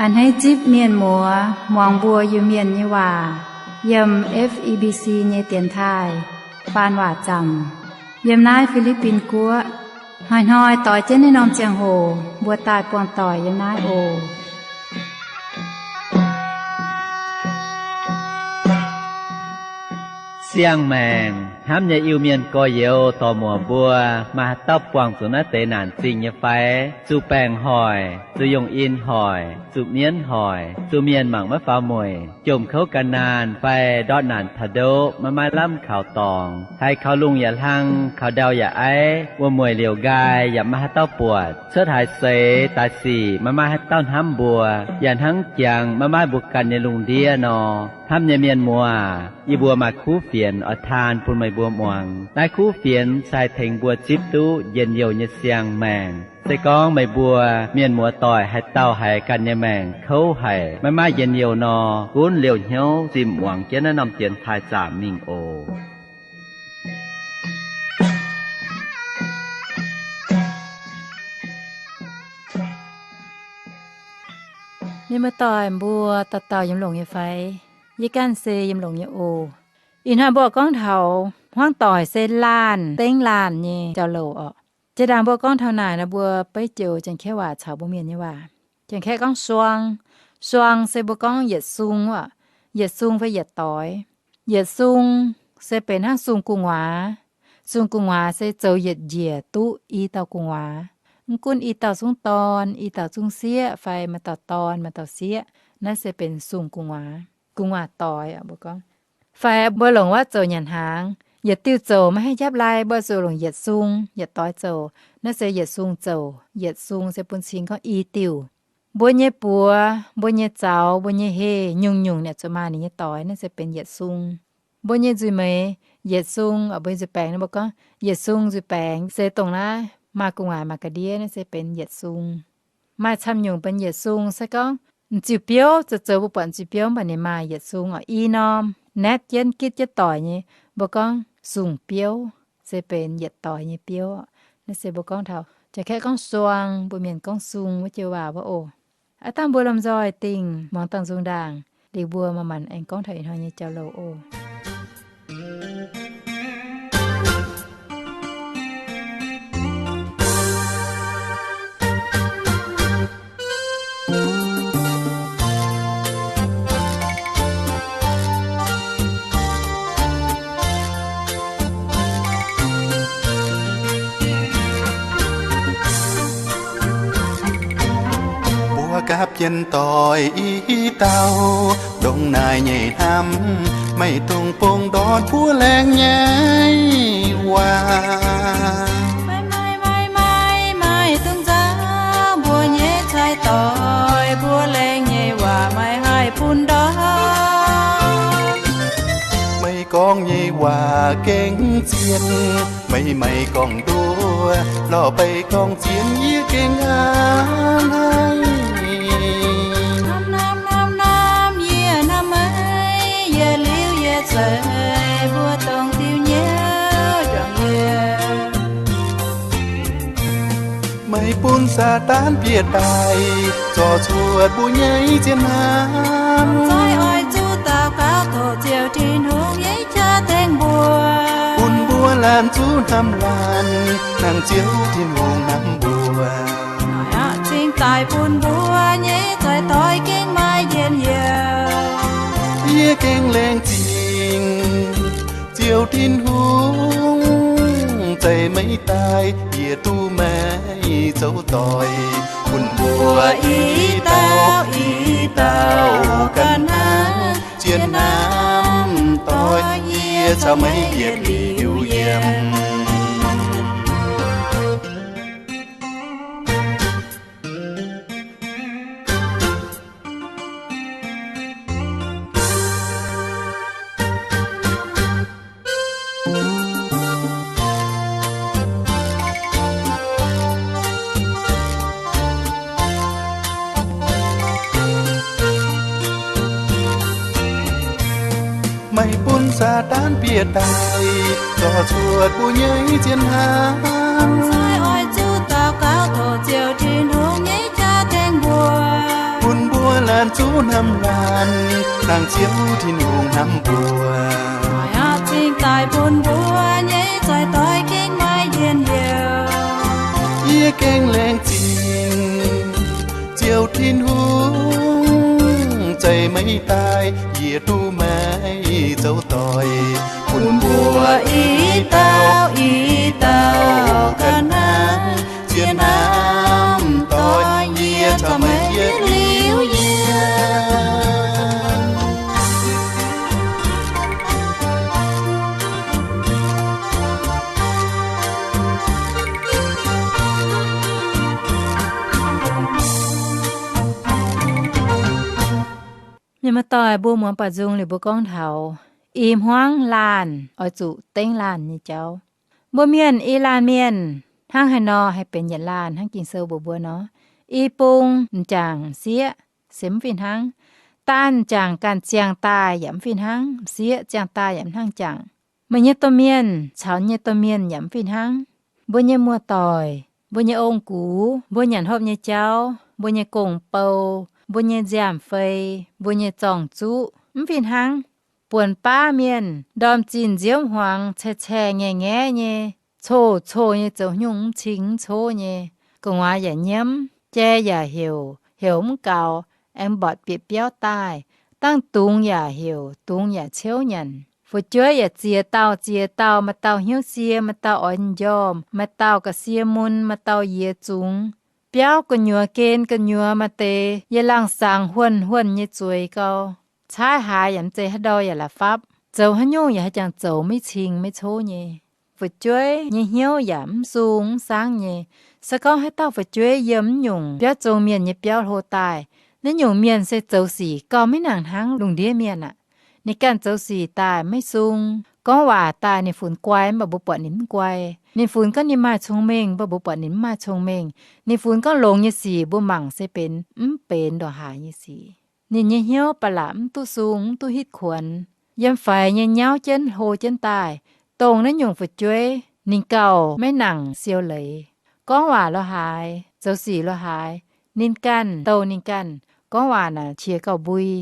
A'hneiv zipv mienh muoz muangx mbuo Iu-Mienh nyei waac yiem F E B C nyei dienx taaih faan waac zaamc yiem naaiv Fi^li^bin Guoqv. Hnoi-hnoi doix jienv naaiv norm ziangh hoc mbuo daaih buangh doic yiem naaiv oc. Siang-maengc hnamv nyei Iu-Mienh gorx-youz dorc-muoc mbuo, maaih haaix dauh buangh zuqc naaiv deix naanc zingh nyei fai? Zuqc baengc hoic, zuqc yungh in hoic, zuqc mienv hoic, zuqc mienh mangc maiv faaux mueic, jomc kouv gan naanh fai ndortv naanc taux ndoqv maiv maaih lamh kaux dorngx, haiz kaux lungh yaac hlang, kaux ndau yaac aiv, wuom-mueic liouc nqaai yaac maiv maaih haaix dauh buatc, cuotv haaix seix daaih sic maiv maaih haaix dauh hnamv mbuo, yaac hnangv jangx maiv maaih mbuo ganh nyei lungh ndiev nor. Hnamv nyei mienh muoz, yie mbuo maaih kuv fienx oix taan bun meih mbuo muangx. Naaiv kuv fienx se haih tengx mbuo zipv duqv njien-youh nyei siang-maengc. Se gorngv meih mbuo mienh muoz doic haaix dauh haiz ganh nyei maengc kouv haic, maiv maaih njien-youh nor, gunv liouh hnyouv zimh muangx jienv naaiv norm dienx taaih zaamc mingh oc. Mienh muoz doic mbuo dauh dauh yiem longx nyei fai? Yie ganh se yiem longx nyei oc. Ih hnoi mbuo gorngv taux hmuangv doic se laanh dengv laanh nyei jauv-louc orqc. Jiex ndaangc mbuo gorngv taux naaic nor, mbuo beiv joux Janx-Kaeqv waac caux mbuo Mienh nyei waac. Janx-Kaeqv gorngv suang. Suang se mbuo gorngv yietc sung orqc. Yietc sung fai yietc doix. Yietc sung se benx hnangv sung gu'nguaaz. Sung gu'nguaaz se zoux yietc njiec duqv i dauh gu'nguaaz. Mv gunv i dauh zungv dorn, i dauh zungv sieqv fai maaih dauh dorn maaih dauh sieqv, naaiv se benx sung gu'nguaaz, gu'nguaaz doix mbuo gorngv. Fai mbuo longc wuov zoux nyanc hnaangx, yietc diuh zoux maiv haih njapv lai, mbuo zuqc longc yietc sung yietc doix zoux. Naaiv se yietc sung zoux, yietc sung se bun cing gorngv i diuh. Mbuo nyei buoz, mbuo nyei zaux, mbuo nyei heh nyungc-nyungc ninh zuqc maaih ninh nyei doix, naaiv se benx yietc sung. Mbuo nyei nzuih meix yietc sung, mbuo nyei nzuih baengx, mbuo gorngv yietc sung nzuih baengx se dongh naaiv maaih gu'nguaaic maaih ga'ndiev, naaiv se benx yietc sung. Maaih camv nyungc benx yietc sung se gorngv m'nziuh biouv, zoux zoux mbuo buatc m'nziuh biouv mv baac ninh maaih yietc sung orqc, i norm naetv jienv gitv jienv doic nyei, mbuo gorngv sung biouv, se benx yietc doix nyei biouv. Naaiv se mbuo gorngv taux Janx-Kaeqv gorngv suang, mbuo Mienh gorngv sung wuov joux waac wuov oc. Aav dangh mbuo lomh nzoih dingh muangx dangh nzung ndaangc, liuz mbuo manc-manc aengx gorngv taux ih hnoi nyei jauv-louc oc. Mbuo gapv jienv doic i dauh, ndongc naaic nyei hnamv, maiv dungx bong ndortv mbuo laengz nyei waac. Maiv, maiv, maiv dungx nzauh mbuo nyei cai doic, mbuo laengz nyei waac maiv haih bun ndortv. Meih gorngv nyei waac gengh zien, meih maiv gorngv nduov, lorz beih gorngv zien yie gengh hnangv naaiv. Hnamv, hnamv, hnamv, hnamv yie hnamv meih, yie liuz yie zeiz mbuo dongh diuh nyei juangc yie. Meih bun Saadaan bieqc daaih, zorc cuotv mbuo nyei zien hnamv. Mv zeiz oix zuqc daux gaux tov Ziouv Tin-Hungh nyei qaqv tengx mbuo, bun mbuo laanh zuqc hnamv laanh, hnangv Ziouv Tin-Hungh hnamv mbuo. Naaiv aqv cingx daaih bun mbuo nyei cai doic gengh maaih njien-youh. Yie gengh laengz zingh Ziouv Tin-Hungh, zeiz meih daaih yie duqv meih zoux doic, bun mbuo i dauh i dauh ganh hnangv zien hnamv doic, yie caux meih yietc liuz yiem. Meih bun Saadaan bieqc daaih, zorc cuotv mbuo nyei zien hnamv. Mv zeiz oix zuqc daux gaux tov Ziouv Tin-Hungh nyei qaqv tengx mbuo, bun mbuo Laanh zuqc hnamv laanh, dangh Ziouv Tin-Hungh hnamv mbuo. Maaih aqv zingh daaih bun mbuo nyei zoi-doix gengh maiv njien-youh. Yie gengh laengz zingh Ziouv Tin-Hungh, zeiz meih daaih yie duqv maiv zoux doic, bun mbuo i dauh i dauh ga'naaiv ziex hnamv doic, yie caux meih yietc liuz yiem. Mienh muoz-doic, mbuo muangx baaux nzung liuz mbuo gorngv taux i hmuangv laanh oix zuqc dengv laanh nyei jauv. Mbuo mienh i laanh mienh hnangv haaix nor haih benx yietc laanh hnangv Ging-Sou mbuox mbuo nor, i bung m'jangc m'sieqv se mv fih hnangv. Daanh m'jangc ganh ziangh daaih yaac mv fih hnangv, m'sieqv ziangh daaih yaac mv hnangv jangc. Meih nyei domh mienh caux nyei domh mienh yaac mv fih hnangv. Mbuo nyei muoz-doic, mbuo nyei ong-gux, mbuo nyanc hopv nyei jauv, mbuo nyei gong-bou, mbuo nyei nziaamv-fei, mbuo nyei zorng-zuqv mv fih hnangv. Buonc baav mienh ndorm zinh nziouv hmuangx caeqv-caeqv ngaeqv-ngaeqv nyei, coqv-coqv nyei, zoux nyungc mv cing mv coqv nyei, gu'nguaaz yaac nyiemv, jai yaac heuc, heuc mv gaux, aengx mborqc bieqc biauv daaih, dangh dungz yaac heuc, dungz yaac ciouv nyanc. Fu'jueiv yaac ziex dauh ziex dauh, maaih dauh hnyouv sie, maaih dauh oix m'njormh, maaih dauh ga'sie mun, maaih dauh yie zungx. Biauv gu'nyuoz gen gu'nyuoz, maaih deix yie laangh sangx huonh huonh nyei zueiz gau. Caaiv haaix yaac mv zeiz haaix ndau yaac la'fapv. Zoux haaix nyungc yaac haih jangx zoux maiv cing maiv coqv nyei. Fu'jueiv nyei hnyouv yaac mv sung mv saangv nyei. Se gorngv haaix dauh fu'jueiv yiem mv nyungc biauv zong mienh nyei biauv hlo daaih, naaiv nyungc mienh se zoux sic gauh maiv nangc hnangv lungh ndiev mienh aqv. Ninh ganh zoux sic daaih maiv sung, gorngv waac daaih ninh funx guai mv baac mbuo buatc ninh mv guai. Ninh funx gorngv ninh maaih cong-mengh mv baac mbuo buatc ninh mv maaih cong-mengh. Ninh funx gorngv longx nyei sic mbuo mangc se benx mv benx ndongc haaix nyei sic. Ninh nyei hnyouv ba'laqc mv duqv sung mv duqv hitv kuonx. Yiem faix nyei nyauv jienv hlo jienv daaih, dongh naaiv nyungc fu'jueiv ninh gauh maiv nangc siou leiz. Gorngv waac lo haaix, zoux sic lo haaix, ninh ganh douh ninh ganh. Gorngv waac naaic qiex gauh mbui.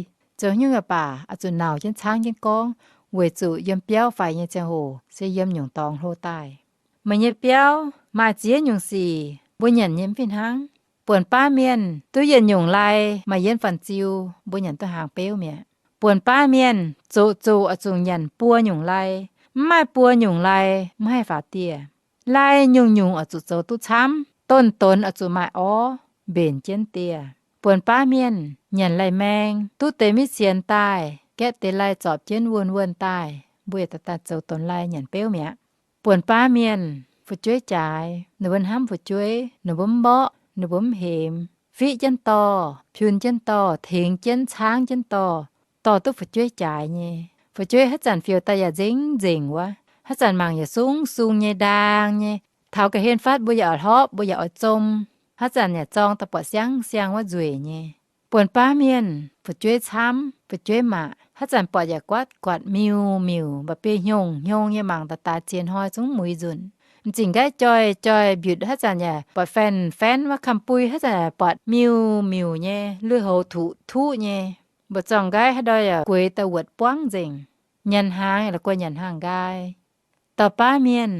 Zoux nyungc yaac baac oix zuqc nauc jienv caangv jienv gorngv, weic zuqc yiem biauv faix nyei ziangh hoc se yiem nyungc dorngx hlo daaih. Meih nyei biauv maaih ziex nyungc sic mbuo nyanc nyei mv fih hnangv. Buonc baav mienh duqv yietc nyungc lai maaih yienv fan-ziu, mbuo nyanc duqv hnaangx beuv mi'aqv. Buonc baav mienh zoqc zuqc oix zuqc nyanc buo nyungc lai. Mv maaih buo nyungc lai mv haih faaux dieh. Lai nyungc-nyungc oix zuqc zoux duqv camv, donx-donx oix zuqc maaih orv mbenc jienv dieh. Buonc baav mienh nyanc lai-maeng, duqv deix maiv sienx daaih, gaeqv deix lai zorpc jienv wuonh wuonh daaih, mbuo yietc dauh daaih zoux donx lai nyanc beuv mi'aqv. Buonc baav mienh fu'jueiv jaaix, ninh mbuo hnamv fu'jueiv, ninh mbuo mv mborqv, ninh mbuo mv hemx, fiqv jienv dorh, piun jienv dorh, tengx jienv caangv jienv dorh, dorh duqv fu'jueiv jaaix nyei. Fu'jueiv haaix zanc fioux daaih yaac nzengc nzengc wuov, haaix zanc mangc yaac sung sung nyei, ndaang nyei. Taux ga'hlen fatv mbuo yaac oix hlorpv, mbuo yaac oix zom. Haaix zanc yaac zorng daaih buatc siang siang wuov nzueic nyei. Buonc baav mienh fu'jueiv camv, fu'jueiv maac, haaix zanc buatc yaac guatv guatc miuc miuc, mba'biei hnyongx hnyongx nyei mangc daaih daaix ziex hnoi zungv muix nzunc. M'zing nqaiv joih joih mbiutc, haaix zanc yaac buatc faen-faen wuov, kamx bui haaix zanc yaac buatc miuc miuc nyei, lui-houx tuqv tuqv nyei. Mbu'zorng nqaiv haaix ndau yaac gueix daaih wuotc buangv nzengc. Nyanc hnaangx yaac la'guaih nyanc hnaangx nqaai. Dauh baav mienh,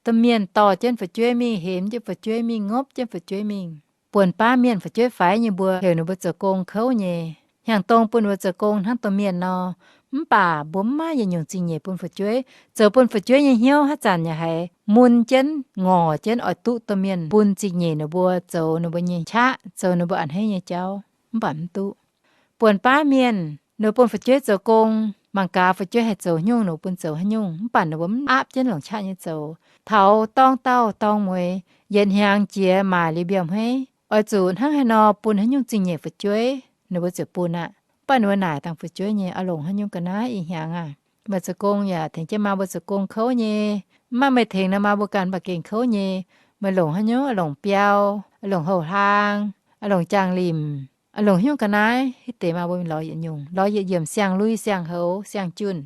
domh mienh dorh jienv fu'jueiv mingh, hemx jienv fu'jueiv mingh, ngopv jienv fu'jueiv mingh. Buonc baav mienh fu'jueiv faix nyei mbuo heuc ninh mbuo zoux gong kouv nyei. Hnyangx-dong bun ninh mbuo zoux gong hnangv domh mienh nor. Mv baac mbuo mv maaih yietc nyungc zingh nyeic bun fu'jueiv. Zoux bun fu'jueiv nyei hnyouv haaix zanc yaac haiz mun jienv, ngorc jienv, oix duqv domh mienh bun zingh nyeic ninh mbuo zoux ninh mbuo nyei qaqv, zoux ninh mbuo a'hneiv nyei jauv, mv baac mv duqv. Buonc baav mienh, ninh bun fu'jueiv zoux gong, mangc gaax fu'jueiv haih zoux nyungc, ninh bun zoux haaix nyungc, mv baac ninh mbuo mv aapv jienv longc qaqv nyei zoux. Taux dorng daauh dorng mueiz, yietc hnyangx jiex maaic liuz mbiauh hmeiv, oix zuqc hnangv haaix nor bun haaix nyungc zingh nyeic fu'jueiv, ninh mbuo ziouc bun aqv. Mv baac ninh mbuo naaic dangh fu'jueiv nyei, Oix longc haaix nyungc ga'naaiv ih hnyangx aah? Meih zoux gong yaac tengx jienv maa mbuo zoux gong kouv nyei. Mv maaih meih tengx nor, maa mbuo ganh mv baac gengh kouv nyei. Meih longc haaix nyungc? Oix longc biauv, oix longc houh hlaang, oix longc jaang-limc, oix longc haaix nyungc ga'naaiv? Hitv deix maa mbuo mingh lorz yietc nyungc, lorz yietc yiemc siang-lui, siang-houx, siang-junh.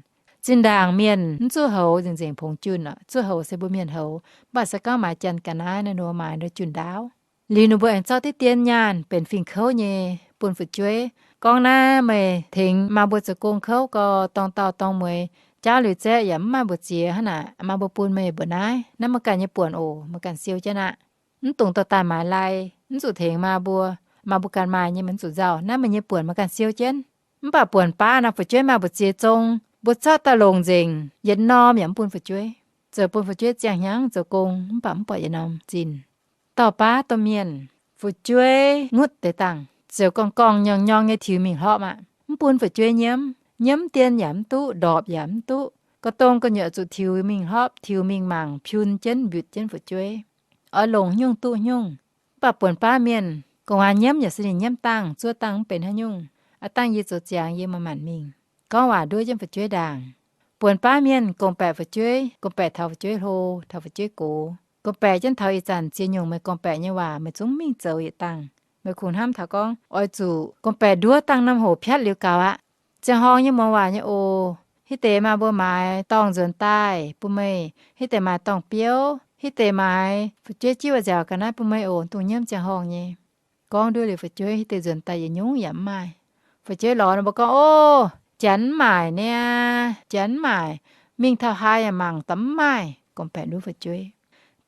Zinh ndaangc mienh mv zuqc houx nzengc nzengc pongx junh oc. Zuqc houx se mbuo mienh houx, mv baac se gorngv maaiz janx ga'naaiv nor, ninh mbuo maaiz nduov junh ndaauv. Liuz ninh mbuo aengx zorqv diqv dien nyaanh benx fingx kouv nyei bun fu'jueiv. Gorngv naaiv meih tengx maa mbuo zoux gong kouv gau, dorng dauh dorng mueiz, jaauv liuz zaeqv yaac mv maaih mbu'ziex hnangv naaic, maa mbuo bun meih mbuoqc naaiv. Naaiv meih ganh nyei buonc oc, meih ganh siou jienv aqv. Mv dungx dorh daaih maaiz lai, mv zuqc tengx maa mbuo. Maa mbuo ganh maaih nyei, meih mv zuqc nzauh. Naaiv meih nyei buonc, meih ganh siou jienv. Mv baac buonc baav naaic fu'jueiv maaih mbu'ziex zong, mbuo zorqv daaih longc nzengc, yietc norm yaac mv bun fu'jueiv. Zoux bun fu'jueiv ziangh hnyangx zoux gong, mv baac mv buatc yietc norm zinh. Dauh baav domh mienh, fu'jueiv ngutv deix dangh, ziouc gorngv-gorngv nyorng-nyorng nyei tiux mingh hlorpv aqv. Mv bun fu'jueiv nyiemv. Nyiemv dien yaac mv duqv, ndorpc yaac mv duqv. Ga'dongh ga'nyuoqc zuqc tiux mingh hlorpv, tiux mingh mangc, piun jienv mbiutc jienv fu'jueiv. Oix longc nyungc duqv nyungc. Mv baac buonc baav mienh, gu'nguaaz nyiemv yaac se ninh nyiemv dangh, zuov dangh mv benx haaix nyungc. Aa dangh yie zoux ziangx yie maaih maanc mingh. Gorngv waac nduov jienv fu'jueiv ndaangc. Buonc baav mienh gorngv-baeqc fu'jueiv, gorngv-baeqc taux fu'jueiv hlo, taux fu'jueiv gox. Gorngv-baeqc jienv taux ih zanc ziex nyungc meih gorngv-baeqc nyei waac meih zungv mingh zoux yietc dangh. Meih kungx hnamv taux gorngv oix zuqc gorngv-baeqc nduov dangh norm hoc piatv liuz gaux aqv. Ziangh horngh nyei muangx waac nyei oc. Hitv deix maa mbuo maaiz dorngh nzuonx daaih bun meih. Hitv deix maaiz dorngh biouv. Hitv deix maaiz fu'jueiv jiv wuov nziaauc ga'naaiv bun meih oc, dungx nyiemv ziangh horngh nyei. Gorngv nduov liuz fu'jueiv hitv deix nzuonx daaih yietc nyungc yaac mv maaih. Fu'jueiv lorz ninh mbuo gorngv, Ov, janx mv maaic niaa, janx mv maaic. Mingh taux haaix yaac mangc daaih mv maaih. Gorngv-baeqc nduov fu'jueiv.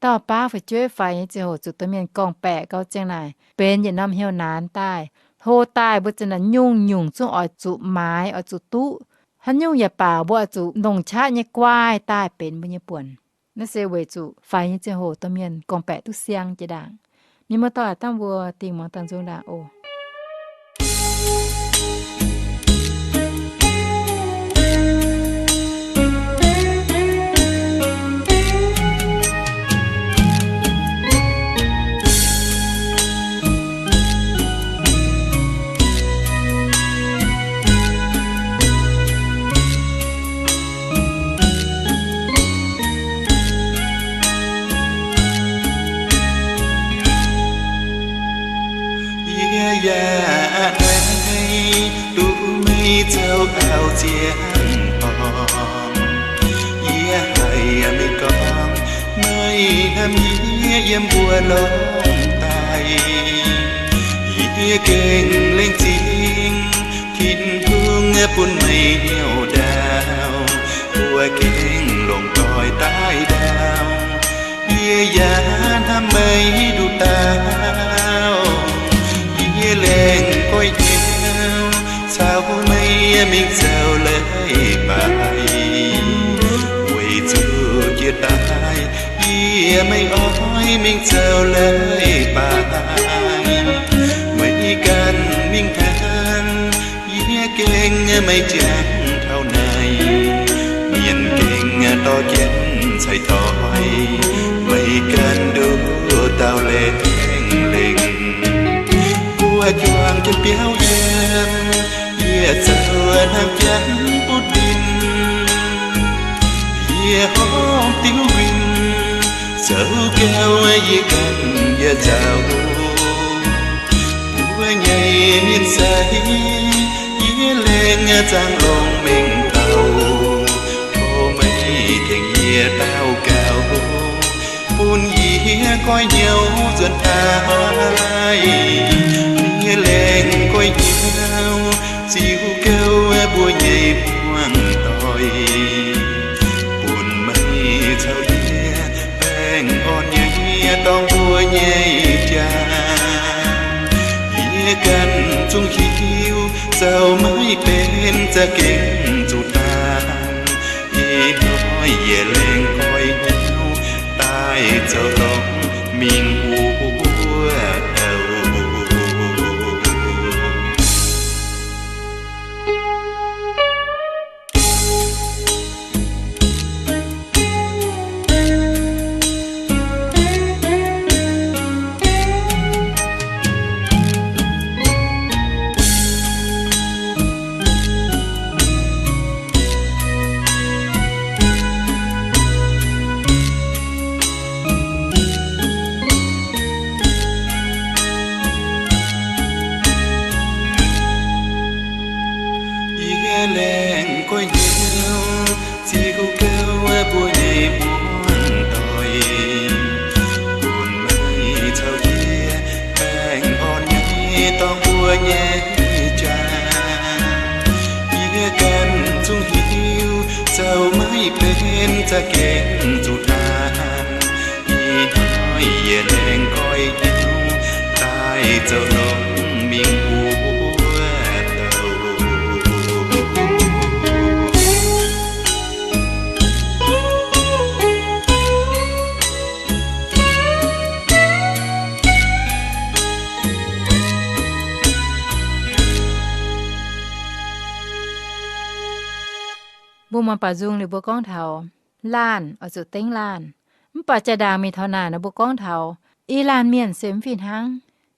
Dauh baav fu'jueiv faix nyei ziangh hoc zuqc domh mienh gorngv-baeqc gau ziangh naaic, benx yietc norm hnyouv naanc daaih. Hlo daaih mbuo zinh ndaangc nyungc-nyungc zungv oix zuqc maaiz, oix zuqc duqv. Haaix nyungc yaac baac mbuo oix zuqc longc qaqv nyei guaaih daaih benx mbuo nyei buonc. Naaiv se weic zuqc faix nyei ziangh hoc domh mienh gorngv-baeqc duqv siang jiex ndaangc. Mienh muoz-doic aac, dangh mbuo dingh muangx dangh nzung ndaangc oc. Yie yaac a'hneiv duqv meih zoux auv ziangh horngh. Yie haiz meih gorngv, meih hnamv yie yiem mbuo lorngx daaih. Yie gengh lengh zingh Tin-Hungh bun meih hnyouv ndaauv, mbuo gengh longc doix daaih ndaauv. Yie yaac hnamv meih nduqc ndaauv. Yie laengz goiv hnyouv caux meih mingh zoux leiz-baaix. Weic zuqc jiex daaih yie maiv oix mingh zoux leiz-baaix. Meih ganh mingh hnangv, yie gengh maiv jangx taux naaic. Mienh gengh dorh jienv cai-doix, meih ganh nduqc dauh laengz lengh. Mbuo juangc jienv biauv yiem, yie zoux hnamv jangx butv-ndin. Yie horpc diuv win, zoux gauh yie ganh yaac nzauh. Mbuo nyei mienh sai, yie laengz zaangc longx mengh dauh. Tov meih tengx yie daux gaux, bun yie goiv hnyouv nzuonx daaih. Yie laengz goiv hnyouv ziux gouv mbuo nyei muangx doic, bun meih caux yie baengh orn nyei dorngx mbuo nyei jaa. Yie ganh zungv hiuv zoux maiv benx za'gengh zuqc daan. Ih hnoi yie laengz goiv hnyouv daaih zoux longx mingh wuov dauh. Yie laengz goiv hnyouv ziux gouv mbuo nyei muangx doic, bun meih caux yie baengh orn nyei dorngx mbuo nyei jaa. benx za'gengh zuqc naanc. Ih hnoi yie laengz goiv hnyouv daaih zoux longx mingh wuov dauh. Mbuo muangx baaux nzung liuz mbuo gorngv taux laanh oix zuqc dengv laanh. Mv baac jaa-ndaangc mingh taux naaic nor mbuo gorngv taux, i laanh mienh se mv fih hnangv.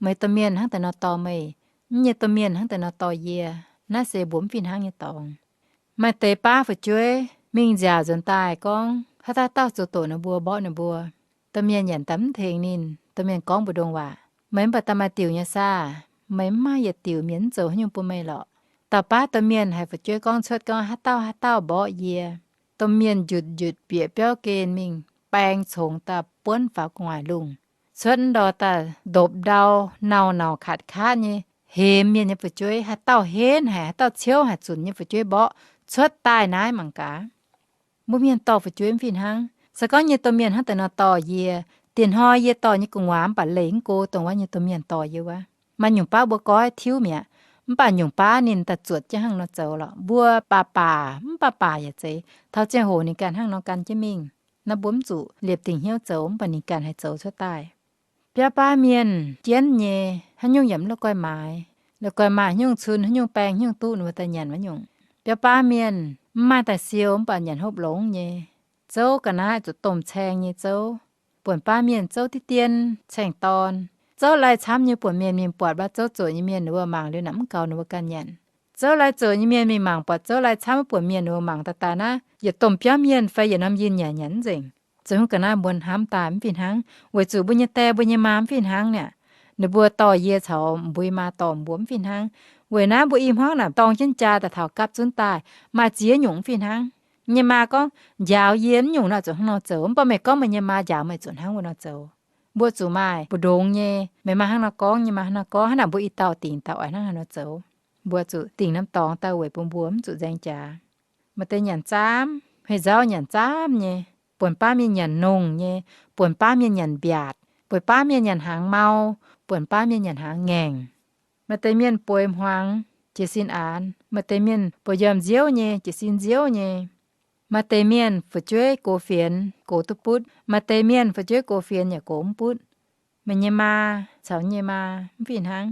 Meih domh mienh hnangv deix nor dorh meih, yie nyei domh mienh hnangv deix nor dorh yie. Naaiv se mbuo mv fih hnangv nyei dorngx. Maaih deix baav fu'jueiv mingh nziaauc nzuonx daaih gorngv haaix dauh dauh zoux doqc ninh mbuo, mborqv ninh mbuo. Domh mienh nyanc daaih mv tengx ninh, domh mienh gorngv mbu'ndongx waac, meih mv baac daaih maaih diuc nyei saah? Meih mv maaih yietc diuc, mienh mv zoux haaix nyungc bun meih lorqc. Dauh baav domh mienh haiz fu'jueiv gorngv cuotv gorngv haaix dauh haaix dauh mborqv yie, domh mienh njutc njutc bieqc biauv gen mingh, baeng congx daaih buonv faaux gu'nguaaic lungh. Cuotv ndor daaih ndopv ndau, nauc-nauc katv-katv nyei, hemx mienh nyei fu'jueiv, haaix dauh henv haic, haaix dauh ciouv haic, zunc nyei fu'jueiv mborqv cuotv daaih naaiv mangc gaax. Mbuo mienh dorh fu'jueiv mv fih hnangv. Se gorngv nyei domh mienh hnangv deix nor dorh yie, dieh hnoi yie dorh nyei gu'nguaaz mv baac leih mv go dongh wuov nyei domh mienh dorh yie wuov. Maaih nyungc baav mbuo goiv tiuv mi'aqv, mv baac nyungc baav ninh daaih zuotc jienv hnangv nor zoux lorqc. Mbuo baac baac, mv baac baac yaac zeiz. Taux ziangh hoc ninh ganh hnangv nor gan jienv mingh. Naaiv mbuo mv zuqc liepc dingc hnyouv zoux, mv baac ninh ganh haih zoux cuotv daaih. Biauv baav mienh jienv nyei, haaix nyungc yaac mv la'guaih maaiz. La'guaih maaih haaix nyungc cun, haaix nyungc baeng, haaix nyungc duqv, ninh mbuo daaih nyanc haaix nyungc. Biauv baav mienh mv maaih daaih siou, mv baac nyanc hopv longx nyei. Zouv ga'naaiv zuqc domh caeng nyei zouv. Buonc baav mienh zouv diqv dien caeng-dorn. Zouv lai camv nyei buonc mienh mingh buatc baav zouv zoqc nyei mienh ninh mbuo mangc liuz naaic mv gaux ninh mbuo ganh nyanc. Zouv lai zoqc nyei mienh mingh mangc buatc zouv lai camv wuov buonc mienh ninh mbuo mangc daaih daaih naaiv, yietc domh biauv mienh fai yietc norm yinh nyanc nyanc mv nzengc. Zoux haaix ga'naaiv mbuo hnamv daaih mv fih hnangv, weic zuqc mbuo nyei die mbuo nyei maa mv fih hnangv niaa. Ninh mbuo dorh yie caux mbuo nyei maa dorh mbuo mv fih hnangv. Weic naaiv mbuo i hmuangv naaic dorng jienv jaa daaih taux gapv zunv daaih, maaih ziex nyungc mv fih hnangv. Nyei maa gorngv, njaaux yie mv nyungc naaiv zuqc hnangv nor zoux, mv baac meih gorngv meih nyei maa njaaux meih zuqc hnangv wuov nor zoux. Mbuo zuqc maaih mbu'ndongx nyei, meih maa hnangv nor gorngv, nyei maa hnangv nor gorngv, hnangv naaic mbuo i dauh dingc dauh oix hnangv haaix nor zoux. Mbuo zuqc dingc norm dorngx daaih weic bun mbuo mv zuqc nzaeng jaax. Maaih deix nyanc zaamv, hei nzauv nyanc zaamv nyei, buonc baav mienh nyanc nongh nyei, buonc baav mienh nyanc mbiaatc, buonc baav mienh nyanc hnaangx mau, buonc baav mienh nyanc hnaangx ngaengc. Maaih deix mienh bueix hmuangx, jiez sin aanx. Maaih deix mienh bueix njormh nziouv nyei, jiez sin nziouv nyei. Maaih deix mienh fu'jueiv gox fienx gox duqv butv, maaih deix mienh fu'jueiv gox fienx yaac gox mv butv. Meih nyei maa caux yie nyei maa mv fih hnangv.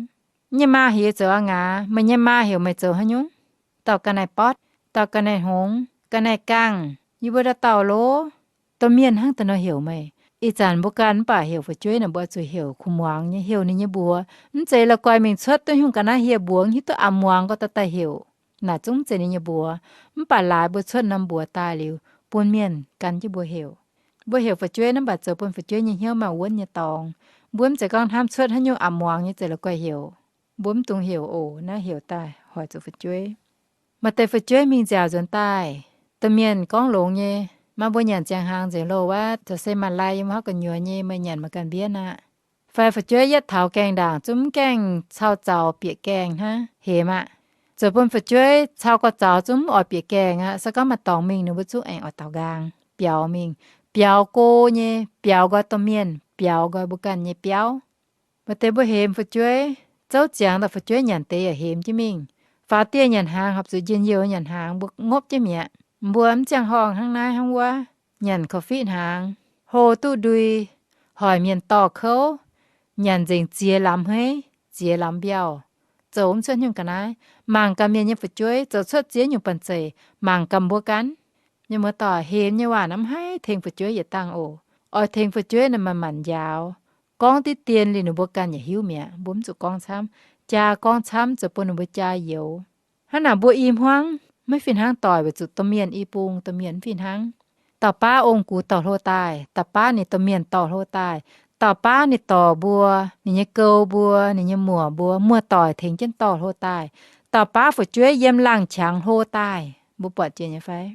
Yie nyei maa heuc yie zoux a'ngaaz, meih nyei maa heuc meih zoux haaix nyungc? Dauh ga'naaiv-botv, dauh ga'naaiv-hngongx, ga'naaiv-gaangh, yie mbuo dauh dauh loh. Domh mienh hnangv deix nor heuc meih. Ih zanc mbuo ganh mv baac heuc fu'jueiv naaic mbuo zuqc heuc kuh muangx nyei, heuc ninh nyei mbuox. Mv zeiz la'guaih mingh cuotv duqv nyungc ga'naaiv hieh mbuox, hiuv duqv a'muangx gorngv daaih daaih heuc. Naaic zungv mv zeiz ninh nyei mbuox. Mv baac laaix mbuo cuotv norm mbuox daaih liuz, bun mienh gan jienv mbuo heuc. Mbuo heuc fu'jueiv naaiv mv baac zoux bun fu'jueiv nyei hnyouv maaih wuonv nyei dorngx. Mbuo mv zeiz gorngv hnamv cuotv haaix nyungc a'muangx nyei zeiz la'guaih heuc. Mbuo mv dungx heuc oc. Naaiv heuc daaih hoic zuqc fu'jueiv. Maaih deix fu'jueiv mingh nziaauc nzuonx daaih, domh mienh gorngv longx nyei, maa mbuo nyanc ziangh hnaangx nzengc loh wuov, caux se maaih lai yiem wuov gu'nyuoz nyei, meih nyanc mangc ganh mbienv aqv. Fai fu'jueiv yietv taux gaengh ndaangc zungv mv gaengh cau zaux bieqc gaengh hnangv, hemx aqv. Zoux bun fu'jueiv cau gorx zaux zungv mv oix bieqc gaengh aqv. Se gorngv maaih dorngx mingh ninh mbuo zungv aengx oix daaux nqaang biaux mingh, biaux go nyei, biaux nqoi domh mienh, biaux nqoi mbuo ganh nyei biauv. Maaih deix mbuo hemx fu'jueiv, zouv ziangx daaih fu'jueiv nyanc deix yaac hemx jienv mingh. Faaux dieh nyanc hnaangx, horpc zuqc njien-youh nyanc hnaangx, mbuo ngopv jienv mi'aqv. Mbuo mv ziangh horngh hnangv naaiv hnangv wuov, nyanc korv-fiqv hnaangx, hlo duqv ndui, hoic mienh dorh kouv, nyanc nzengc ziex lamz hmeiv, ziex lamz mbiauh, zoux mv cuotv haaix nyungc ga'naaiv. Mangc gaax mienh nyei fu'jueiv zoux cuotv ziex nyungc banh zeic, mangc gaax mbuo ganh. Mienh muoz-doic, hemx nyei waac naaiv mv haih tengx fu'jueiv yietc dangh oc. Oix tengx fu'jueiv naaic manc-manc njaaux, gorngv diqv dien liuz ninh mbuo ganh yaac hiuv mi'aqv. Mbuo mv zuqc gorngv camv. Jaa gorngv camv zoux bun ninh mbuo jaa youx. Hnangv naaic mbuo i hmuangv maiv fih hnangv doic weic zuqc domh mienh i bung, domh mienh mv fih hnangv. Dauh baav ong-gux dorh hlo daaih, dauh baav ninh domh mienh dorh hlo daaih, dauh baav ninh dorh mbuo, ninh nyei gou mbuo, ninh nyei muoc mbuo, muoz-doic tengx jienv dorh hlo daaih, dauh baav fu'jueiv yiem laangh qangx hlo daaih. Mbuo buatc jiex nyei fai?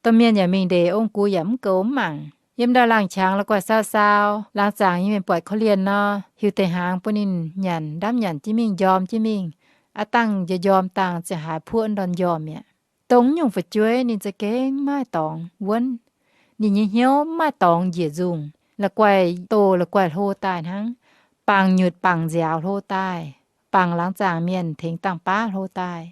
Domh mienh yaac mingh ndeic, ong-gux yaac mv goux mv mangc. Yiem ndau laangh qangx la'guaih saau-saau, laangz zaangc nyei mienh buatc korv-lienh nor, hiuv deix hnaangx bun ninh nyanc, ndamv nyanc jienv mingh, njorm jienv mingh. Aav dangh njormh dangh ziangh haaix puoqv ndorn njormh mi'aqv. Dongh nyungc fu'jueiv ninh za'gengh mv maaih dorngx wuonv. Ninh nyei hnyouv mv maaih dorngx njiec nzungh, la'guaih doh la'guaih hlo daaih hnangv, bangc nyutc bangc nziaaux hlo daaih, bangc laangz zaangc mienh tengx dangh baav hlo daaih.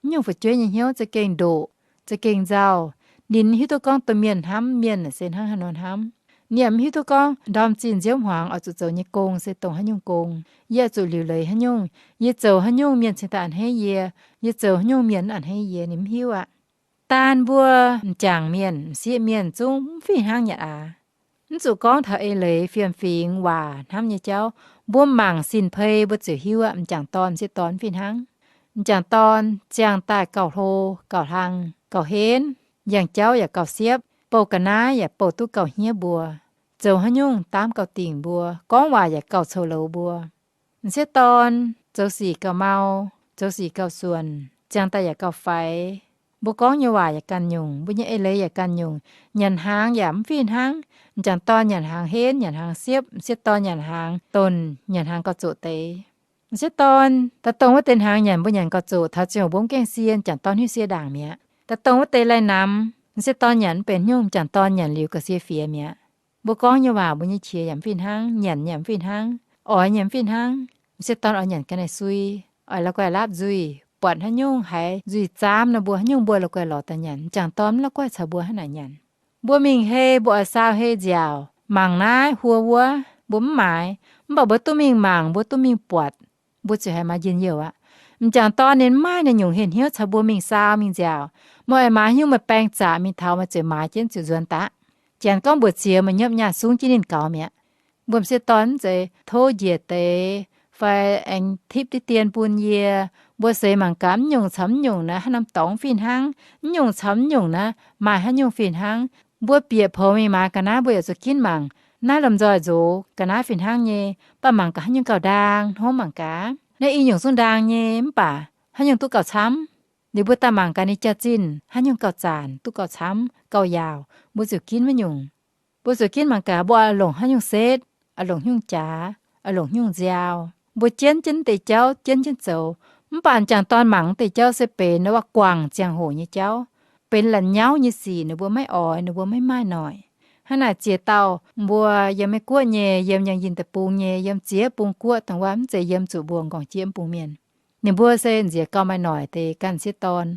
Nyungc fu'jueiv nyei hnyouv za'gengh ndoqc, za'gengh nzauh. Ninh hiuv duqv gorngv domh mienh hnamv mienh se hnangv haaix nor hnamv. Ninh yaac mv hiuv duqv gorngv ndorm zinh nziouv hmuangx oix zuqc zoux nyei gong se dongh haaix nyungc gong, yie oix zuqc liuc leiz haaix nyungc, yie zoux haaix nyungc mienh cingx daaih a'hneiv yie, yie zoux haaix nyungc mienh mv a'hneiv yie, ninh mv hiuv aqv. Daan mbuo m'jangc mienh, m'sieqv mienh zungv mv fih hnangv nyei aqv. Mv zuqc gorngv taux eix leiz fiem-fingx waac hnamv nyei jauv, mbuo mangc sin-pei mbuo ziouc hiuv aqv. M'jangc dorn m'sieqv dorn mv fih hnangv. M'jangc dorn ziangh daaih gauh hlo, gauh hlang, gauh henv, yangh jauv yaac gauh siepv, bouh ga'naaiv yaac bouh duqv gauh hniev mbuo, zoux haaix nyungc daamv gauh dingc mbuo, gorngv waac yaac gauh coux louz mbuo. M'sieqv dorn zoux sic gauh mau, zoux sic gauh suonc, ziangh daaih yaac gauh faix. Mbuo gorngv nyei waac yaac ganh nyungc, mbuo nyei eix leiz yaac ganh nyungc, nyanc hnaangx yaac mv fih hnangv. M'jangc dorn nyanc hnaangx henv, nyanc hnaangx siepv, m'sieqv dorn nyanc hnaangx donc, nyanc hnaangx gauh zoqc deix. M'sieqv dorn daaih dongh wuov deix hnaangx nyanc mbuo nyanc gauh zoqc, taux ziangh hoc mbuo mv gaengh sie, m'jangc dorn hiuv sie ndaangc mi'aqv. Daaih dongh wuov deix lai-namx, m'sieqv dorn nyanc mv benx hnyungc, m'jangc dorn nyanc liuz gauh sie fiex mi'aqv. Mbuo gorngv nyei waac, mbuo nyei qiex yaac mv fih hnangv, nyanc yaac mv fih hnangv, oix yaac mv fih hnangv. M'sieqv dorn oix nyanc ga'naaiv sui, oix la'guaih laapv nzuih, buatc haaix nyungh haiz nzuih zaamv nor, mbuo haaix nyungc mbuo la'guaih lorz daaih nyanc. M'jangc dorn mv la'guaih caux mbuo hnangv naaic nyanc. Mbuo mingh hei, mbuo oix saau hei nziaauc, mangc naaiv huo wuov, mbuo mv maaiz, mv baac mbuo duqv mingh mangc, mbuo duqv mingh buatc, mbuo ziouc haiz maaiz njien-youh aqv. M'jangc dorn ninh mv maaih naaiv nyungc hienh hnyouv caux mbuo mingh saau mingh nziaauc. Meih oix maaiz haaix nyungc, meih baeng zaqc mingh taux, meih ziouc maaiz jienv ziouc nzuonx daqv. Janx gorngv mbuoqc ziex, meih nyopv nyaah sungv jienv ninh gaux mi'aqv. Mbuo m'sieqv dorn mv zeiz tov njiec deix fai aengx tipv diqv dien bun yie. Mbuo seix mangc gaax mv nyungc caux mv nyungc naaiv haaix norm dorngx fih hnangv, mv nyungc caux mv nyungc naaiv maaih haaix nyungc fih hnangv. Mbuo bieqc poux mingh maaiz ga'naaiv, mbuo yaac zuqc ginv mangc naaiv lomh nzoih nzox ga'naaiv fih hnangv nyei, mv baac mangc gaax haaix nyungc gauh ndaang, hnomv mangc gaax naaiv i nyungc zungv ndaang nyei, mv baac haaix nyungc duqv gauh camv. Liuz mbuo daaih mangc gaax ninh jaax-zinh haaix nyungc gauh zaanc, duqv gauh camv, gauh yaauc, mbuo ziouc ginv wuov nyungc. Mbuo ziouc ginv mangc gaax mbuo oix longc haaix nyungc setv, oix longc haaix nyungc jaax, oix longc haaix nyungc nziaaux. Mbuo jienv jienv deix jauv, jienv jienv zoux. Mv baac m'jangc dorn mangc deix jauv se benx wuov guangc ziangh hoc nyei jauv, benx la'nyauv nyei sic, ninh mbuo maiv oix, ninh mbuo maiv maaih noic. Hnangv naaic ziex dauh mbuo yiem Meiv Guoqv nyei, yiem Yangh Yinh deic-bung nyei, yiem ziex bung guoqv dongh wuov, mv zeiz yiem zuqc mbuo m'nqorngv jieqv mv bung mienh. Ninh mbuo se nziex gauh maaih noic deix ganh m'sieqv dorn.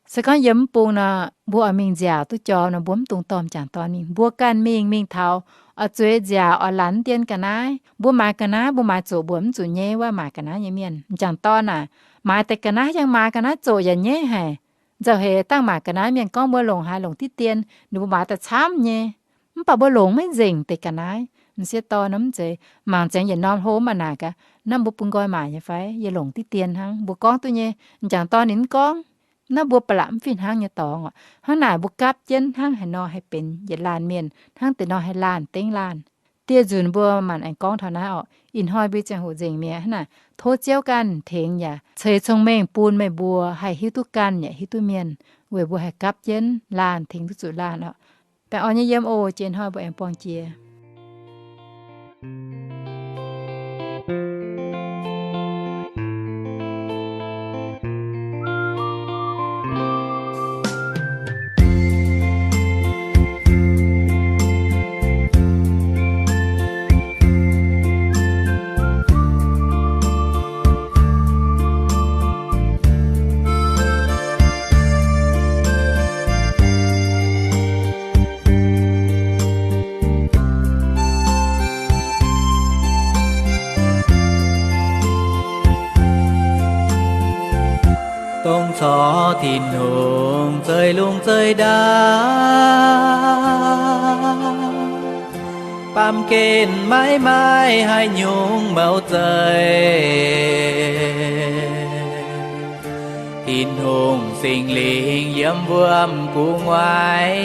Se gorngv yiem mv bung nor, mbuo oix mingh nziaauc duqv jorm nor, mbuo mv dungx dorh m'jangc dorn mingh. Mbuo ganh mingh, mingh taux oix zueiz nziaauc, oix lanz dien ga'naaiv. Mbuo maaiz ga'naaiv, mbuo maaiz zoqc mbuo mv zuqc nyei wuov maaiz ga'naaiv nyei mienh. M'jangc dorn aac, maaiz deix ga'naaiv hiaangx maaiz ga'naaiv zoqc yaac nyei haic. Nzauh heix dangh maaiz ga'naaiv mienh gorngv mbuo longc haaix longc diqv dien, ninh mbuo maaiz daaih camv nyei. Mv baac mbuo longc maiv nzengc deix ga'naaiv. M'sieqv dorn nor mv zeiz mangc zengx yietc norm hlo mv baac naaic gaax, naaiv mbuo bun nqoi maaic nyei fai? Yie longc diqv dien hnangv. Mbuo gorngv duqv nyei. M'jangc dorn ninh mv gorngv. Naaiv mbuo ba'laqc mv fih hnangv nyei dorngx oc. Hnangv naaic mbuo gapv jienv hnangv haaix nor haih benx yietc laanh mienh, hnangv deix nor haih laanh dengv laanh. Dieh nzunc mbuo maanc aengx gorngv taux naaiv oc. Ih hnoi mbuo ziangh hoc nzengc mi'aqv. Hnangv naaic tov Ziouv ganh tengx yaac ceix cong-mengh bun meih mbuo haih hiuv duqv ganh yaac hiuv duqv mienh, weic mbuo haih gapv jienv laanh tengx duqv zuqc laanh oc. Baengh orn nyei yiem oc. Jiex hnoi mbuo aengx buangh jiex. Dongh corc Tin-Hungh zeiv-lungh zeiv-ndau, baamh gen maiv maaih haaix nyungc mouc zeiv. Tin-Hungh Singx Lingh yiem wuom gu'nguaaic,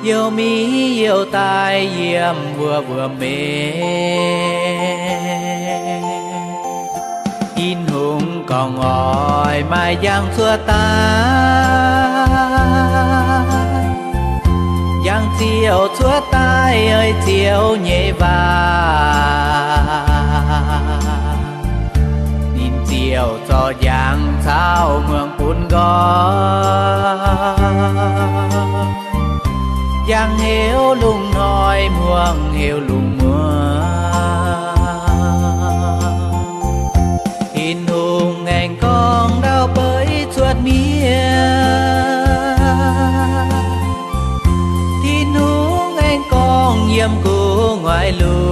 youh mi youh daaih yiem wuov wuom-mienh. Tin-Hungh gorngv oix maaih njang cuotv daaih, njang ziouc cuotv daaih ei Ziouv nyei waac. Ninh Youh zorc njang caux muangx bun nqoi, njang heuc lungh hnoi, muangx heuc lungh muoz. Tin-Hungh aengx gorngv ndau beiv cuotv miev. Tin-Hungh aengx gorngv yiem gu'nguaaic lungh,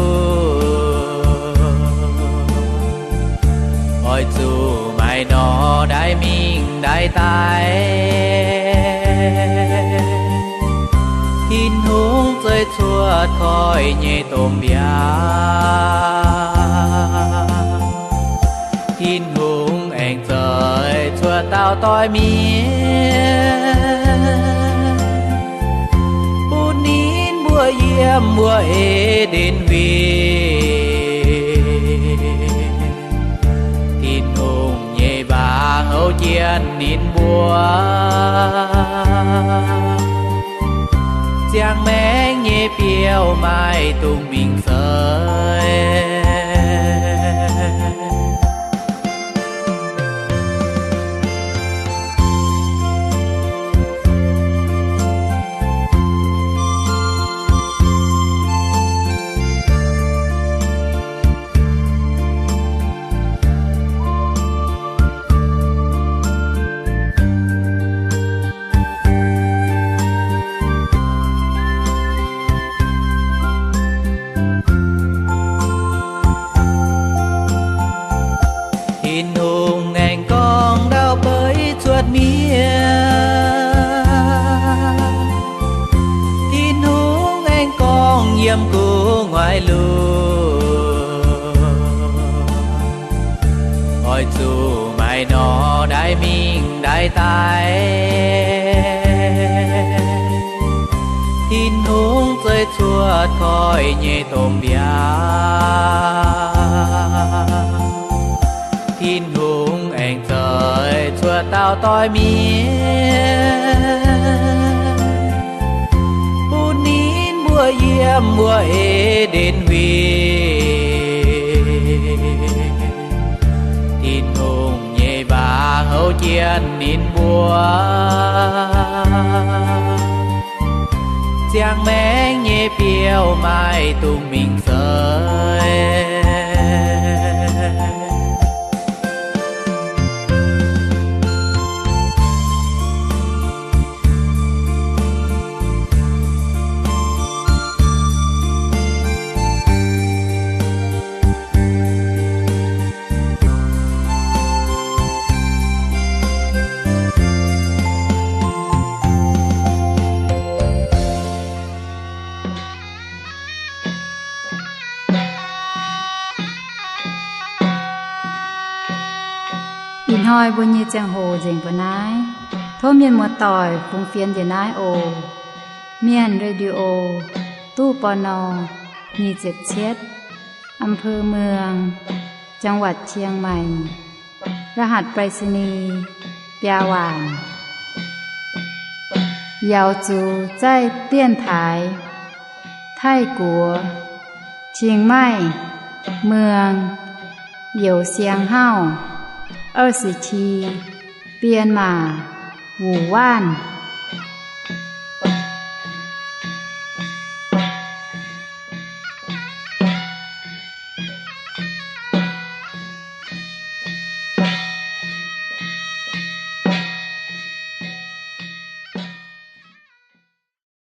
oix zuqc maaih norm ndaix mingh ndaix daaih. Tin-Hungh zueiz cuotv koiv nyei domh mbiaauc. Tin-Hungh aengx zueiz cuotv dauh doix miev bun ninh mbuo yiem wuov E^nden Huingx. Tin-Hungh nyei waac houv jienv ninh mbuo, ziangh maengc nyei biouv maaih dungz mingh seix. Tin-Hungh aengx gorngv ndau beiv cuotv miev. Tin-Hungh aengx gorngv yiem gu'nguaaic lungh, oix zuqc maaih norm ndaix mingh ndaix daaih. Tin-Hungh zueiz cuotv koiv nyei domh mbiaauc. Tin-Hungh aengx zueiz cuotv dauh doix miev bun ninh mbuo yiem wuov E^nden Huingx. Tin-Hungh nyei waac houv jienv ninh mbuo, ziangh maengc nyei biouv maaih dungz mingh seix. Ih hnoi mbuo nyei ziangh hoc nzengc mbuo naaiv. Tov mienh muoz-doic fungx fienx njiec naaiv oc. Mienh Radio, ตู้ ปณ. nyic ziepc cietv, อำเภอเมือง จังหวัดเชียงใหม่ รหัสไปรษณีย์ biaa waanc. Yaux zuqc zaih 电台 Taiv-Guoqv, เชียงใหม่ เมือง Youz Siang Hauv, 二十七 Bienh Maac, Wuc Waanv.